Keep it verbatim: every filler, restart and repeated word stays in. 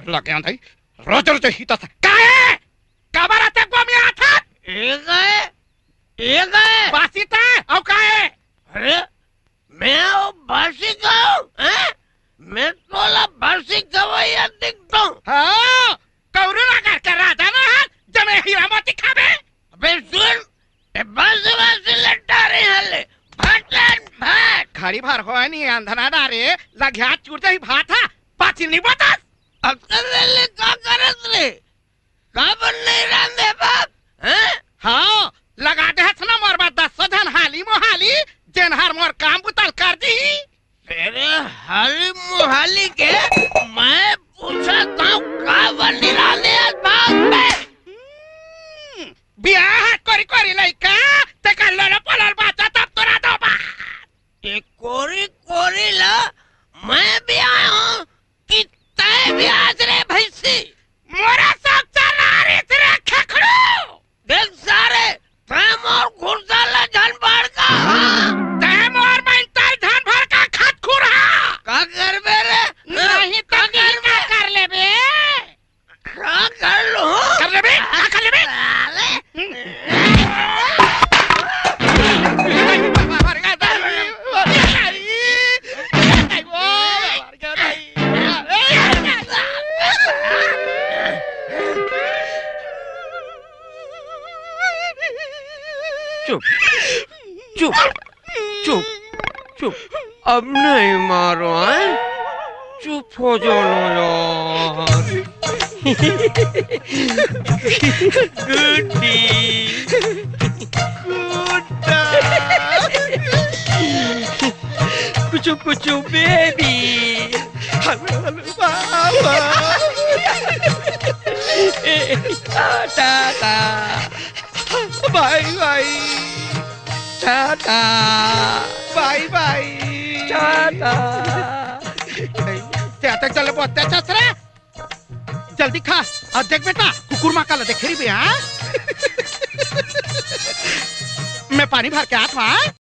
लगे अंधई, रोज रोज ही तो था। काहे? काबर आते को मैं आता? ए गए, ए गए। बासी ता, अउ काहे? अरे, मैं वो बासी गाऊं, हैं? मैं तोला बासी गवैया दिखता हूँ। हाँ, कौरू नगर के राजा ना है, जमे हीरा मोती खाबे। अबे सुन, ए बासी बासी लट्टा रही हले, भटन भट। घड़ी भर होए नहीं अंधना डारे, लग्या चूर जाही भात हा, पाछी नहीं बतास। अब तेरे ले का करत रे? काबर नहीं रांधे बाप, हैं? हाँ, लगा दे हस ना मोर बर दस सौ झन हाली मोहाली, जेन हर मोर काम बुतल कर दी। तेरे हाली मोहाली के मैं पूछा था काबर नहीं रांधे हस बाप में? हम्म, बियाह कोरी कोरी लइका, ते कर लो लो पलर बाचा तब तोरा दो बा। ये कोरी कोरी ला मैं भी आया हूँ कि तय भी आज रे भैंसी। मोरा सब चला रही तेरे खेखड़ू। देख सारे, तय मोर गुर्दा ला झन बड़का। हाँ, तय मोर बंतर झन भर का खत खुरहा। का करबे रे? नहीं तो का करबे? का कर लेबे? का कर लो? कर लेबे? का कर लेबे? साले। चुप, चुप, चुप, चुप। अब नहीं मारो, हैं? चुप हो जाओ ना यार। गुड्डी। गुड्डा। कुचु कुचु बेबी। हेलो, हेलो, बाबा। ए, टाटा। बाय, बाय। टाटा। बाय, बाय। टाटा। ते आता चल बहुत अच्छा रे। जल्दी खा अउ देख बेटा, कुकुर माँ काला देखे रहिबे, हाँ? मैं पानी भर के आत हूँ, हाँ?